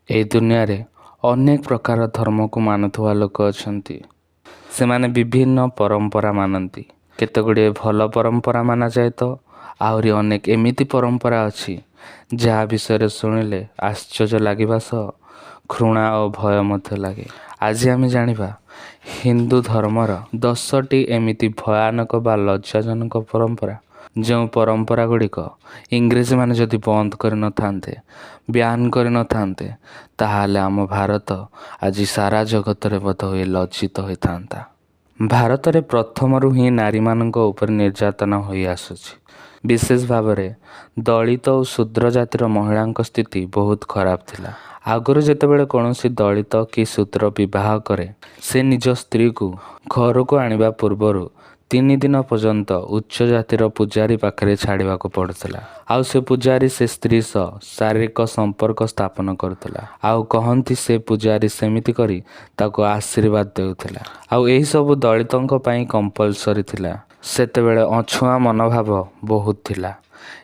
ଏହି ଦୁନିଆରେ ଅନେକ ପ୍ରକାର ଧର୍ମକୁ ମାନୁଥିବା ଲୋକ ଅଛନ୍ତି। ସେମାନେ ବିଭିନ୍ନ ପରମ୍ପରା ମାନନ୍ତି। କେତେ ଗୁଡ଼ିଏ ଭଲ ପରମ୍ପରା ମାନାଯାଏ ତ ଆହୁରି ଅନେକ ଏମିତି ପରମ୍ପରା ଅଛି, ଯାହା ବିଷୟରେ ଶୁଣିଲେ ଆଶ୍ଚର୍ଯ୍ୟ ଲାଗିବା ସହ ଘୃଣା ଓ ଭୟ ମଧ୍ୟ ଲାଗେ। ଆଜି ଆମେ ଜାଣିବା ହିନ୍ଦୁ ଧର୍ମର 10ଟି ଏମିତି ଭୟାନକ ବା ଲଜ୍ଜାଜନକ ପରମ୍ପରା, ଯେଉଁ ପରମ୍ପରା ଗୁଡ଼ିକ ଇଂରେଜମାନେ ଯଦି ବନ୍ଦ କରିନଥାନ୍ତେ, ବ୍ୟାନ୍ କରିନଥାନ୍ତେ, ତାହେଲେ ଆମ ଭାରତ ଆଜି ସାରା ଜଗତରେ ବୋଧହୁଏ ଲଜ୍ଜିତ ହୋଇଥାନ୍ତା। ଭାରତରେ ପ୍ରଥମରୁ ହିଁ ନାରୀମାନଙ୍କ ଉପରେ ନିର୍ଯାତନା ହୋଇ ଆସୁଛି। ବିଶେଷ ଭାବରେ ଦଳିତ ଓ ଶୂଦ୍ର ଜାତିର ମହିଳାଙ୍କ ସ୍ଥିତି ବହୁତ ଖରାପ ଥିଲା। ଆଗରୁ ଯେତେବେଳେ କୌଣସି ଦଳିତ କି ଶୂଦ୍ର ବିବାହ କରେ, ସେ ନିଜ ସ୍ତ୍ରୀକୁ ଘରକୁ ଆଣିବା ପୂର୍ବରୁ 3 ଦିନ ପର୍ଯ୍ୟନ୍ତ ଉଚ୍ଚ ଜାତିର ପୂଜାରୀ ପାଖରେ ଛାଡ଼ିବାକୁ ପଡ଼ୁଥିଲା। ଆଉ ସେ ପୂଜାରୀ ସେ ସ୍ତ୍ରୀ ସହ ଶାରୀରିକ ସମ୍ପର୍କ ସ୍ଥାପନ କରୁଥିଲା। ଆଉ କହନ୍ତି, ସେ ପୂଜାରୀ ସେମିତି କରି ତାକୁ ଆଶୀର୍ବାଦ ଦେଉଥିଲା। ଆଉ ଏହିସବୁ ଦଳିତଙ୍କ ପାଇଁ କମ୍ପଲସରି ଥିଲା। ସେତେବେଳେ ଅଛୁଆଁ ମନୋଭାବ ବହୁତ ଥିଲା।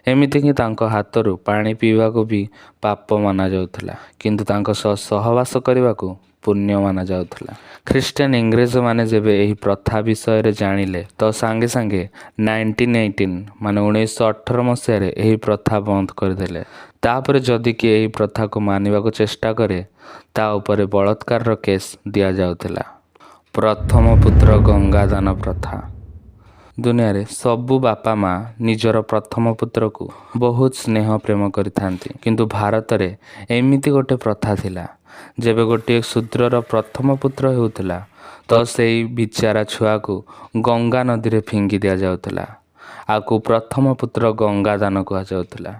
ଏମିତିକି ତାଙ୍କ ହାତରୁ ପାଣି ପିଇବାକୁ ବି ପାପ ମାନାଯାଉଥିଲା, କିନ୍ତୁ ତାଙ୍କ ସହ ସହବାସ କରିବାକୁ ପୁଣ୍ୟ ମାନାଯାଉଥିଲା। ଖ୍ରୀଷ୍ଟିଆନ ଇଂରେଜମାନେ ଯେବେ ଏହି ପ୍ରଥା ବିଷୟରେ ଜାଣିଲେ, ତ ସାଙ୍ଗେ ସାଙ୍ଗେ 1918, ମାନେ 1918 ମସିହାରେ ଏହି ପ୍ରଥା ବନ୍ଦ କରିଦେଲେ। ତାପରେ ଯଦି କିଏ ଏହି ପ୍ରଥାକୁ ମାନିବାକୁ ଚେଷ୍ଟା କରେ, ତା ଉପରେ ବଳାତ୍କାରର କେସ୍ ଦିଆଯାଉଥିଲା। ପ୍ରଥମ ପୁତ୍ର ଗଙ୍ଗାଦାନ ପ୍ରଥା। ଦୁନିଆରେ ସବୁ ବାପା ମା ନିଜର ପ୍ରଥମ ପୁତ୍ରକୁ ବହୁତ ସ୍ନେହ ପ୍ରେମ କରିଥାନ୍ତି। କିନ୍ତୁ ଭାରତରେ ଏମିତି ଗୋଟେ ପ୍ରଥା ଥିଲା, ଯେବେ ଗୋଟିଏ ଶୂଦ୍ରର ପ୍ରଥମ ପୁତ୍ର ହେଉଥିଲା, ତ ସେଇ ବିଚାରା ଛୁଆକୁ ଗଙ୍ଗା ନଦୀରେ ଫିଙ୍ଗି ଦିଆଯାଉଥିଲା। ଆକୁ ପ୍ରଥମ ପୁତ୍ର ଗଙ୍ଗାଦାନ କୁହାଯାଉଥିଲା।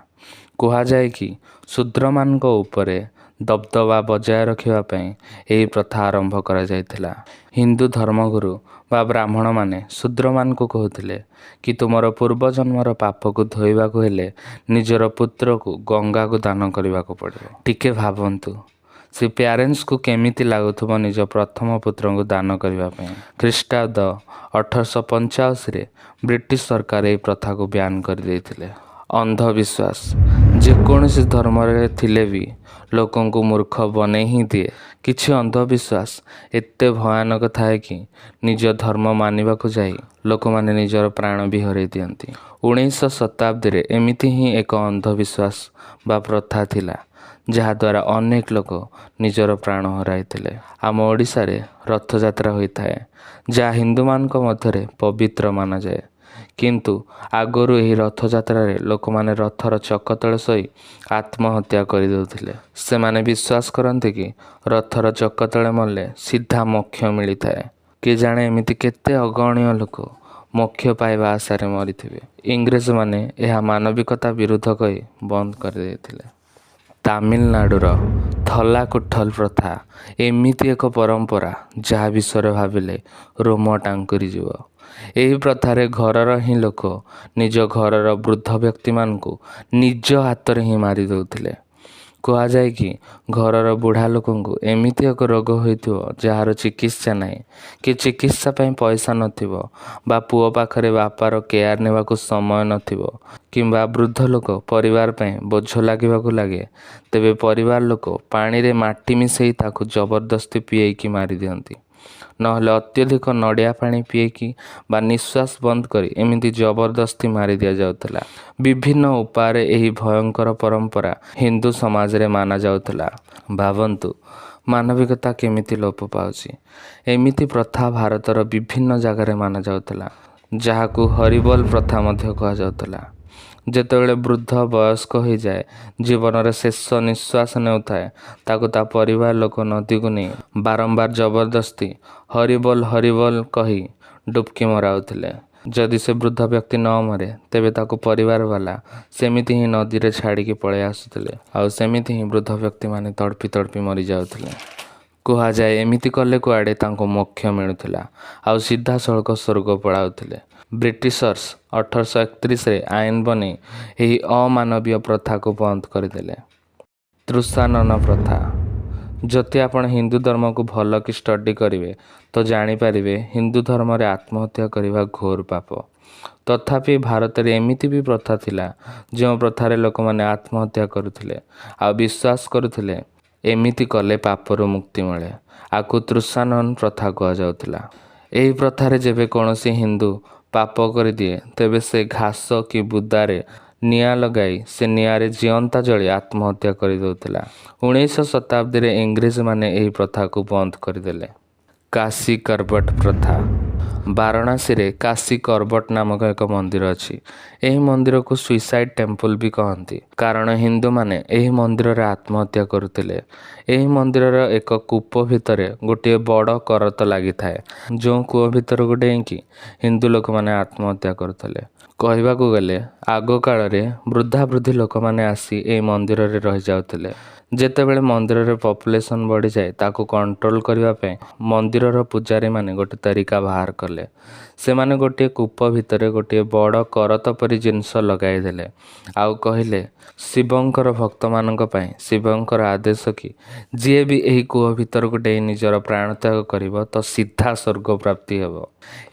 କୁହାଯାଏ କି ଶୂଦ୍ରମାନଙ୍କ ଉପରେ ଦବଦବା ବଜାୟ ରଖିବା ପାଇଁ ଏହି ପ୍ରଥା ଆରମ୍ଭ କରାଯାଇଥିଲା। ହିନ୍ଦୁ ଧର୍ମଗୁରୁ ବା ବ୍ରାହ୍ମଣମାନେ ଶୂଦ୍ରମାନଙ୍କୁ କହୁଥିଲେ କି ତୁମର ପୂର୍ବଜନ୍ମର ପାପକୁ ଧୋଇବାକୁ ହେଲେ ନିଜର ପୁତ୍ରକୁ ଗଙ୍ଗାକୁ ଦାନ କରିବାକୁ ପଡ଼ିବ। ଟିକେ ଭାବନ୍ତୁ, ସେ ପ୍ୟାରେଣ୍ଟସକୁ କେମିତି ଲାଗୁଥିବ ନିଜ ପ୍ରଥମ ପୁତ୍ରଙ୍କୁ ଦାନ କରିବା ପାଇଁ? ଖ୍ରୀଷ୍ଟାବ୍ଦ 1885ରେ ବ୍ରିଟିଶ ସରକାର ଏହି ପ୍ରଥାକୁ ବ୍ୟାନ୍ କରିଦେଇଥିଲେ। ଅନ୍ଧବିଶ୍ୱାସ ଯେକୌଣସି ଧର୍ମରେ ଥିଲେ ବି ଲୋକଙ୍କୁ ମୂର୍ଖ ବନେଇ ହିଁ ଦିଏ। କିଛି ଅନ୍ଧବିଶ୍ୱାସ ଏତେ ଭୟାନକ ଥାଏ କି ନିଜ ଧର୍ମ ମାନିବାକୁ ଯାଇ ଲୋକମାନେ ନିଜର ପ୍ରାଣ ବି ହରାଇ ଦିଅନ୍ତି। 19 ଶତାବ୍ଦୀରେ ଏମିତି ହିଁ ଏକ ଅନ୍ଧବିଶ୍ୱାସ ବା ପ୍ରଥା ଥିଲା, ଯାହାଦ୍ୱାରା ଅନେକ ଲୋକ ନିଜର ପ୍ରାଣ ହରାଇଥିଲେ। ଆମ ଓଡ଼ିଶାରେ ରଥଯାତ୍ରା ହୋଇଥାଏ, ଯାହା ହିନ୍ଦୁମାନଙ୍କ ମଧ୍ୟରେ ପବିତ୍ର ମାନାଯାଏ। କିନ୍ତୁ ଆଗରୁ ଏହି ରଥଯାତ୍ରାରେ ଲୋକମାନେ ରଥର ଚକ ତଳେ ଶୋଇ ଆତ୍ମହତ୍ୟା କରିଦେଉଥିଲେ। ସେମାନେ ବିଶ୍ୱାସ କରନ୍ତି କି ରଥର ଚକ ତଳେ ମଲେ ସିଧା ମୋକ୍ଷ ମିଳିଥାଏ। କିଏ ଜାଣେ, ଏମିତି କେତେ ଅଗଣୀୟ ଲୋକ ମୋକ୍ଷ ପାଇବା ଆଶାରେ ମରିଥିବେ। ଇଂରେଜମାନେ ଏହା ମାନବିକତା ବିରୁଦ୍ଧ କହି ବନ୍ଦ କରିଦେଇଥିଲେ। ତାମିଲନାଡ଼ୁର ଥଲାକୁଟ୍ଟଲ ପ୍ରଥା ଏମିତି ଏକ ପରମ୍ପରା, ଯାହା ବିଷୟରେ ଭାବିଲେ ରୋମ ଟାଙ୍କୁରିଯିବ। ଏହି ପ୍ରଥାରେ ଘରର ହିଁ ଲୋକ ନିଜ ଘରର ବୃଦ୍ଧ ବ୍ୟକ୍ତିମାନଙ୍କୁ ନିଜ ହାତରେ ହିଁ ମାରି ଦେଉଥିଲେ। କୁହାଯାଏ କି ଘରର ବୁଢ଼ା ଲୋକଙ୍କୁ ଏମିତି ଏକ ରୋଗ ହୋଇଥିବ, ଯାହାର ଚିକିତ୍ସା ନାହିଁ କି ଚିକିତ୍ସା ପାଇଁ ପଇସା ନଥିବ ବା ପୁଅ ପାଖରେ ବାପାର କେୟାର ନେବାକୁ ସମୟ ନଥିବ କିମ୍ବା ବୃଦ୍ଧ ଲୋକ ପରିବାର ପାଇଁ ବୋଝ ଲାଗିବାକୁ ଲାଗେ, ତେବେ ପରିବାର ଲୋକ ପାଣିରେ ମାଟି ମିଶାଇ ତାକୁ ଜବରଦସ୍ତି ପିଏଇକି ମାରିଦିଅନ୍ତି। ନହେଲେ ଅତ୍ୟଧିକ ନଡ଼ିଆ ପାଣି ପିଏଇକି ବା ନିଶ୍ୱାସ ବନ୍ଦ କରି ଏମିତି ଜବରଦସ୍ତି ମାରି ଦିଆଯାଉଥିଲା। ବିଭିନ୍ନ ଉପାୟରେ ଏହି ଭୟଙ୍କର ପରମ୍ପରା ହିନ୍ଦୁ ସମାଜରେ ମାନାଯାଉଥିଲା। ଭାବନ୍ତୁ, ମାନବିକତା କେମିତି ଲୋପ ପାଉଛି। ଏମିତି ପ୍ରଥା ଭାରତର ବିଭିନ୍ନ ଜାଗାରେ ମାନାଯାଉଥିଲା, ଯାହାକୁ ହରିବୋଲ ପ୍ରଥା ମଧ୍ୟ କୁହାଯାଉଥିଲା। ଯେତେବେଳେ ବୃଦ୍ଧ ବୟସ୍କ ହୋଇଯାଏ, ଜୀବନର ଶେଷ ନିଶ୍ୱାସ ନେଉଥାଏ, ତାକୁ ତା ପରିବାର ଲୋକ ନଦୀକୁ ନେଇ ବାରମ୍ବାର ଜବରଦସ୍ତି ହରିବୋଲ ହରିବୋଲ କହି ଡୁବକି ମରାଉଥିଲେ। ଯଦି ସେ ବୃଦ୍ଧ ବ୍ୟକ୍ତି ନ ମରେ, ତେବେ ତାକୁ ପରିବାର ବାଲା ସେମିତି ହିଁ ନଦୀରେ ଛାଡ଼ିକି ପଳେଇ ଆସୁଥିଲେ। ଆଉ ସେମିତି ହିଁ ବୃଦ୍ଧ ବ୍ୟକ୍ତିମାନେ ତଡ଼ପି ତଡ଼ପି ମରିଯାଉଥିଲେ। କୁହାଯାଏ, ଏମିତି କଲେ କୁଆଡ଼େ ତାଙ୍କୁ ମୋକ୍ଷ ମିଳୁଥିଲା ଆଉ ସିଧାସଳଖ ସ୍ୱର୍ଗ ପଳାଉଥିଲେ। ବ୍ରିଟିଶର୍ସ 1831ରେ ଆଇନ ବନେଇ ଏହି ଅମାନବୀୟ ପ୍ରଥାକୁ ବନ୍ଦ କରିଦେଲେ। ତ୍ରିଶାନନ ପ୍ରଥା। ଯଦି ଆପଣ ହିନ୍ଦୁ ଧର୍ମକୁ ଭଲ କି ଷ୍ଟଡି କରିବେ, ତ ଜାଣିପାରିବେ ହିନ୍ଦୁ ଧର୍ମରେ ଆତ୍ମହତ୍ୟା କରିବା ଘୋର ପାପ। ତଥାପି ଭାରତରେ ଏମିତି ବି ପ୍ରଥା ଥିଲା, ଯେଉଁ ପ୍ରଥାରେ ଲୋକମାନେ ଆତ୍ମହତ୍ୟା କରୁଥିଲେ ଆଉ ବିଶ୍ୱାସ କରୁଥିଲେ ଏମିତି କଲେ ପାପରୁ ମୁକ୍ତି ମିଳେ। ଆକୁ ତୃଷାନନ ପ୍ରଥା କୁହାଯାଉଥିଲା। ଏହି ପ୍ରଥାରେ ଯେବେ କୌଣସି ହିନ୍ଦୁ ପାପ କରିଦିଏ, ତେବେ ସେ ଘାସ କି ବୁଦାରେ ନିଆଁ ଲଗାଇ ସେ ନିଆଁରେ ଜିଅନ୍ତା ଜଳି ଆତ୍ମହତ୍ୟା କରିଦେଉଥିଲା। 19ଶ ଶତାବ୍ଦୀରେ ଇଂରେଜମାନେ ଏହି ପ୍ରଥାକୁ ବନ୍ଦ କରିଦେଲେ। କାଶୀ କରବଟ ପ୍ରଥା। ବାରଣାସୀରେ କାଶୀ କରବଟ ନାମକ ଏକ ମନ୍ଦିର ଅଛି। ଏହି ମନ୍ଦିରକୁ ସୁଇସାଇଡ୍ ଟେମ୍ପଲ ବି କହନ୍ତି, କାରଣ ହିନ୍ଦୁମାନେ ଏହି ମନ୍ଦିରରେ ଆତ୍ମହତ୍ୟା କରୁଥିଲେ। ଏହି ମନ୍ଦିରର ଏକ କୂପ ଭିତରେ ଗୋଟିଏ ବଡ଼ କରତ ଲାଗିଥାଏ, ଯେଉଁ କୂଅ ଭିତରକୁ ଡେଇଁକି ହିନ୍ଦୁ ଲୋକମାନେ ଆତ୍ମହତ୍ୟା କରୁଥିଲେ। କହିବାକୁ ଗଲେ ଆଗକାଳରେ ବୃଦ୍ଧାବୃଦ୍ଧି ଲୋକମାନେ ଆସି ଏହି ମନ୍ଦିରରେ ରହିଯାଉଥିଲେ। ଯେତେବେଳେ ମନ୍ଦିରରେ ପପୁଲେସନ୍ ବଢ଼ିଯାଏ, ତାକୁ କଣ୍ଟ୍ରୋଲ କରିବା ପାଇଁ ମନ୍ଦିରର ପୂଜାରୀମାନେ ଗୋଟେ ତରିକା ବାହାର କଲେ। ସେମାନେ ଗୋଟିଏ କୂପ ଭିତରେ ଗୋଟିଏ ବଡ଼ କରତ ପରି ଜିନିଷ ଲଗାଇଦେଲେ ଆଉ କହିଲେ, ଶିବଙ୍କର ଭକ୍ତମାନଙ୍କ ପାଇଁ ଶିବଙ୍କର ଆଦେଶ କି ଯିଏ ବି ଏହି କୂଅ ଭିତରକୁ ଡେଇଁ ନିଜର ପ୍ରାଣତ୍ୟାଗ କରିବ ତ ସିଧା ସ୍ୱର୍ଗ ପ୍ରାପ୍ତି ହେବ।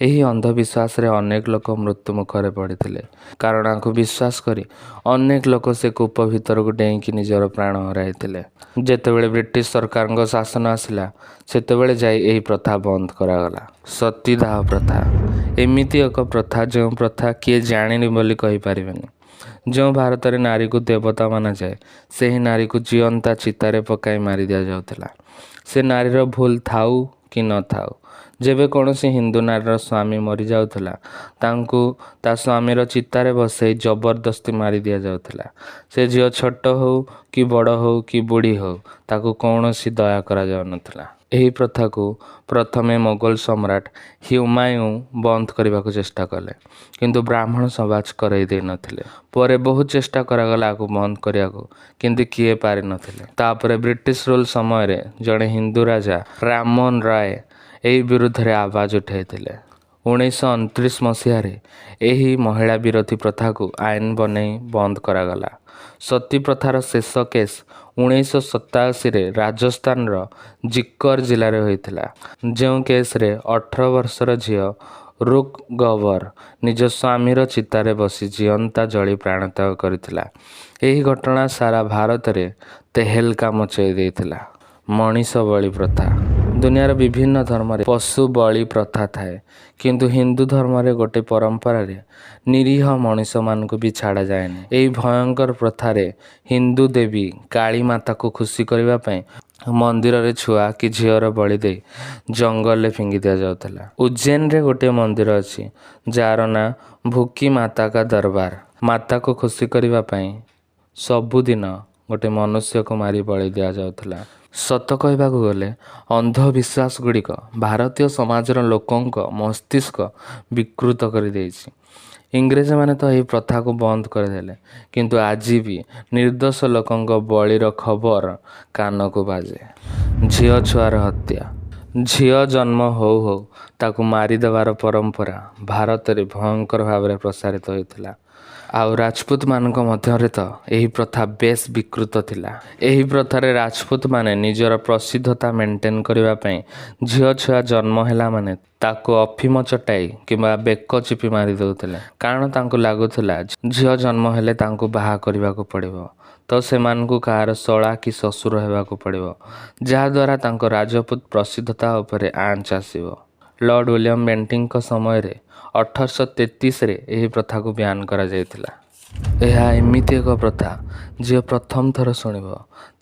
ଏହି ଅନ୍ଧବିଶ୍ୱାସରେ ଅନେକ ଲୋକ ମୃତ୍ୟୁ ମୁଖରେ ପଡ଼ିଥିଲେ, କାରଣ ଆକୁ ବିଶ୍ୱାସ କରି ଅନେକ ଲୋକ ସେ କୂପ ଭିତରକୁ ଡେଇଁକି ନିଜର ପ୍ରାଣ ହରାଇଥିଲେ। ଯେତେବେଳେ ବ୍ରିଟିଶ ସରକାରଙ୍କ ଶାସନ ଆସିଲା, ସେତେବେଳେ ଯାଇ ଏହି ପ୍ରଥା ବନ୍ଦ କରାଗଲା। ସତୀଦାହ ପ୍ରଥା ଏମିତି ଏକ ପ୍ରଥା, ଯେଉଁ ପ୍ରଥା କିଏ ଜାଣିନି ବୋଲି କହିପାରିବେନି। ଯେଉଁ ଭାରତରେ ନାରୀକୁ ଦେବତା ମାନାଯାଏ, ସେହି ନାରୀକୁ ଜିଅନ୍ତା ଚିତାରେ ପକାଇ ମାରି ଦିଆଯାଉଥିଲା, ସେ ନାରୀର ଭୁଲ ଥାଉ କି ନଥାଉ। ଯେବେ କୌଣସି ହିନ୍ଦୁ ନାରୀର ସ୍ୱାମୀ ମରିଯାଉଥିଲା, ତାଙ୍କୁ ତା ସ୍ୱାମୀର ଚିତାରେ ବସେଇ ଜବରଦସ୍ତି ମାରି ଦିଆଯାଉଥିଲା। ସେ ଝିଅ ଛୋଟ ହଉ କି ବଡ଼ ହଉ କି ବୁଢ଼ୀ ହଉ, ତାକୁ କୌଣସି ଦୟା କରାଯାଉନଥିଲା। ଏହି ପ୍ରଥାକୁ ପ୍ରଥମେ ମୋଗଲ ସମ୍ରାଟ ହ୍ୟୁମାୟୁଁ ବନ୍ଦ କରିବାକୁ ଚେଷ୍ଟା କଲେ, କିନ୍ତୁ ବ୍ରାହ୍ମଣ ସମାଜ କରାଇ ଦେଇନଥିଲେ। ପରେ ବହୁତ ଚେଷ୍ଟା କରାଗଲା ଆକୁ ବନ୍ଦ କରିବାକୁ, କିନ୍ତୁ କିଏ ପାରିନଥିଲେ। ତାପରେ ବ୍ରିଟିଶ ରୁଲ ସମୟରେ ଜଣେ ହିନ୍ଦୁ ରାଜା ରାମମୋହନ ରାୟ ଏହି ବିରୁଦ୍ଧରେ ଆବାଜ ଉଠାଇଥିଲେ। 1929 ମସିହାରେ ଏହି ମହିଳା ବିରୋଧୀ ପ୍ରଥାକୁ ଆଇନ ବନେଇ ବନ୍ଦ କରାଗଲା। ସତୀ ପ୍ରଥାର ଶେଷ କେସ୍ 1987ରେ ରାଜସ୍ଥାନର ଜିକର ଜିଲ୍ଲାରେ ହୋଇଥିଲା, ଯେଉଁ କେସ୍ରେ 18 ବର୍ଷର ଝିଅ ରୁକ୍ ଗବର ନିଜ ସ୍ୱାମୀର ଚିତାରେ ବସି ଜିଅନ୍ତା ଜଳି ପ୍ରାଣତ୍ୟାଗ କରିଥିଲା। ଏହି ଘଟଣା ସାରା ଭାରତରେ ତେହେଲକା ମଚାଇ ଦେଇଥିଲା। ମଣିଷ ବଳି ପ୍ରଥା। ଦୁନିଆର ବିଭିନ୍ନ ଧର୍ମରେ ପଶୁ ବଳି ପ୍ରଥା ଥାଏ, କିନ୍ତୁ ହିନ୍ଦୁ ଧର୍ମରେ ଗୋଟେ ପରମ୍ପରାରେ ନିରୀହ ମଣିଷମାନଙ୍କୁ ବି ଛାଡ଼ାଯାଏନି। ଏହି ଭୟଙ୍କର ପ୍ରଥାରେ ହିନ୍ଦୁ ଦେବୀ କାଳୀ ମାତାକୁ ଖୁସି କରିବା ପାଇଁ ମନ୍ଦିରରେ ଛୁଆ କି ଝିଅର ବଳି ଦେଇ ଜଙ୍ଗଲରେ ଫିଙ୍ଗି ଦିଆଯାଉଥିଲା। ଉଜ୍ଜୈନରେ ଗୋଟିଏ ମନ୍ଦିର ଅଛି, ଯାହାର ନାଁ ଭୁକି ମାତା କା ଦରବାର। ମାତାକୁ ଖୁସି କରିବା ପାଇଁ ସବୁଦିନ ଗୋଟେ ମନୁଷ୍ୟକୁ ମାରି ବଳି ଦିଆଯାଉଥିଲା। ସତ କହିବାକୁ ଗଲେ ଅନ୍ଧବିଶ୍ୱାସ ଗୁଡ଼ିକ ଭାରତୀୟ ସମାଜର ଲୋକଙ୍କ ମସ୍ତିଷ୍କ ବିକୃତ କରିଦେଇଛି। ଇଂରେଜମାନେ ତ ଏହି ପ୍ରଥାକୁ ବନ୍ଦ କରିଦେଲେ, କିନ୍ତୁ ଆଜି ବି ନିର୍ଦ୍ଦୋଷ ଲୋକଙ୍କ ବଳିର ଖବର କାନକୁ ବାଜେ। ଝିଅ ଛୁଆର ହତ୍ୟା। ଝିଅ ଜନ୍ମ ହଉ ହଉ ତାକୁ ମାରିଦେବାର ପରମ୍ପରା ଭାରତରେ ଭୟଙ୍କର ଭାବରେ ପ୍ରସାରିତ ହୋଇଥିଲା। ଆଉ ରାଜପୁତମାନଙ୍କ ମଧ୍ୟରେ ତ ଏହି ପ୍ରଥା ବେଶ ବିକୃତ ଥିଲା। ଏହି ପ୍ରଥାରେ ରାଜପୁତମାନେ ନିଜର ପ୍ରସିଦ୍ଧତା ମେଣ୍ଟେନ୍ କରିବା ପାଇଁ ଝିଅ ଛୁଆ ଜନ୍ମ ହେଲା ମାନେ ତାକୁ ଅଫିମ ଚଟାଇ କିମ୍ବା ବେକ ଚିପି ମାରି ଦେଉଥିଲେ, କାରଣ ତାଙ୍କୁ ଲାଗୁଥିଲା ଝିଅ ଜନ୍ମ ହେଲେ ତାଙ୍କୁ ବାହା କରିବାକୁ ପଡ଼ିବ, ତ ସେମାନଙ୍କୁ କାହାର ଶଳା କି ଶ୍ୱଶୁର ହେବାକୁ ପଡ଼ିବ, ଯାହାଦ୍ୱାରା ତାଙ୍କ ରାଜପୁତ ପ୍ରସିଦ୍ଧତା ଉପରେ ଆଞ୍ଚ ଆସିବ। ଲର୍ଡ଼ ୱିଲିୟମ ବେଣ୍ଟିଙ୍କ ସମୟରେ 1833ରେ ଏହି ପ୍ରଥାକୁ ବ୍ୟାନ୍ କରାଯାଇଥିଲା। ଏହା ଏମିତି ଏକ ପ୍ରଥା, ଯିଏ ପ୍ରଥମ ଥର ଶୁଣିବ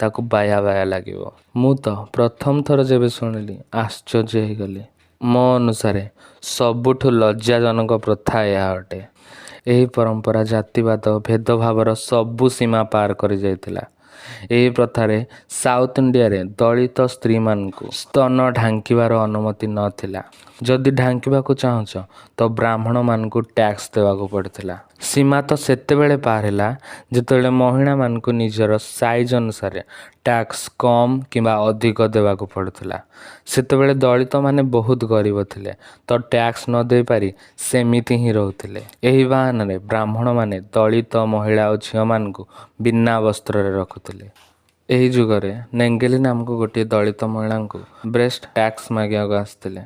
ତାକୁ ବାୟା ବାୟା ଲାଗିବ। ମୁଁ ତ ପ୍ରଥମ ଥର ଯେବେ ଶୁଣିଲି ଆଶ୍ଚର୍ଯ୍ୟ ହେଇଗଲି। ମୋ ଅନୁସାରେ ସବୁଠୁ ଲଜ୍ଜାଜନକ ପ୍ରଥା ଏହା ଅଟେ। ଏହି ପରମ୍ପରା ଜାତିବାଦ, ଭେଦଭାବର ସବୁ ସୀମା ପାର କରିଯାଇଥିଲା। ଏହି ପ୍ରଥାରେ ସାଉଥ ଇଣ୍ଡିଆରେ ଦଳିତ ସ୍ତ୍ରୀମାନଙ୍କୁ ସ୍ତନ ଢାଙ୍କିବାର ଅନୁମତି ନଥିଲା। ଯଦି ଢାଙ୍କିବାକୁ ଚାହୁଁଛ ତ ବ୍ରାହ୍ମଣମାନଙ୍କୁ ଟ୍ୟାକ୍ସ ଦେବାକୁ ପଡ଼ିଥିଲା। ସୀମା ତ ସେତେବେଳେ ପାର ହେଲା, ଯେତେବେଳେ ମହିଳାମାନଙ୍କୁ ନିଜର ସାଇଜ୍ ଅନୁସାରେ ଟ୍ୟାକ୍ସ କମ୍ କିମ୍ବା ଅଧିକ ଦେବାକୁ ପଡ଼ୁଥିଲା। ସେତେବେଳେ ଦଳିତମାନେ ବହୁତ ଗରିବ ଥିଲେ, ତ ଟ୍ୟାକ୍ସ ନ ଦେଇପାରି ସେମିତି ହିଁ ରହୁଥିଲେ। ଏହି ବାହାନାରେ ବ୍ରାହ୍ମଣମାନେ ଦଳିତ ମହିଳା ଓ ଝିଅମାନଙ୍କୁ ବିନା ବସ୍ତ୍ରରେ ରଖୁଥିଲେ। ଏହି ଯୁଗରେ ନେଙ୍ଗେଲି ନାମକ ଗୋଟିଏ ଦଳିତ ମହିଳାଙ୍କୁ ବ୍ରେଷ୍ଟ ଟ୍ୟାକ୍ସ ମାଗିବାକୁ ଆସିଥିଲେ,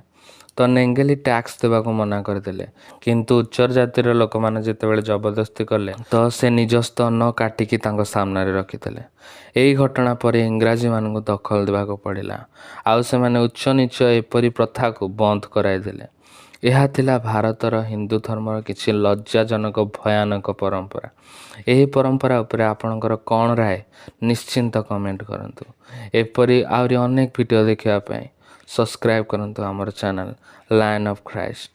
ତ ତ ନେଙ୍ଗେଲି ଟ୍ୟାକ୍ସ ଦେବାକୁ ମନା କରିଦେଲେ। କିନ୍ତୁ ଉଚ୍ଚର ଜାତିର ଲୋକମାନେ ଯେତେବେଳେ ଜବରଦସ୍ତି କଲେ, ତ ସେ ନିଜ ସ୍ତନ କାଟିକି ତାଙ୍କ ସାମ୍ନାରେ ରଖିଥିଲେ। ଏହି ଘଟଣା ପରେ ଇଂରାଜୀମାନଙ୍କୁ ଦଖଲ ଦେବାକୁ ପଡ଼ିଲା, ଆଉ ସେମାନେ ଉଚ୍ଚ ନୀଚ ଏପରି ପ୍ରଥାକୁ ବନ୍ଦ କରାଇଦେଲେ। ଏହା ଥିଲା ଭାରତର ହିନ୍ଦୁ ଧର୍ମର କିଛି ଲଜ୍ଜାଜନକ ଭୟାନକ ପରମ୍ପରା। ଏହି ପରମ୍ପରା ଉପରେ ଆପଣଙ୍କର କ'ଣ ରାୟ, ନିଶ୍ଚିନ୍ତ କମେଣ୍ଟ କରନ୍ତୁ। ଏପରି ଆହୁରି ଅନେକ ଭିଡ଼ିଓ ଦେଖିବା ପାଇଁ ସବସ୍କ୍ରାଇବ୍ କରନ୍ତୁ ଆମର ଚ୍ୟାନେଲ୍ ଲାଇନ୍ ଅଫ୍ ଖ୍ରାଇଷ୍ଟ।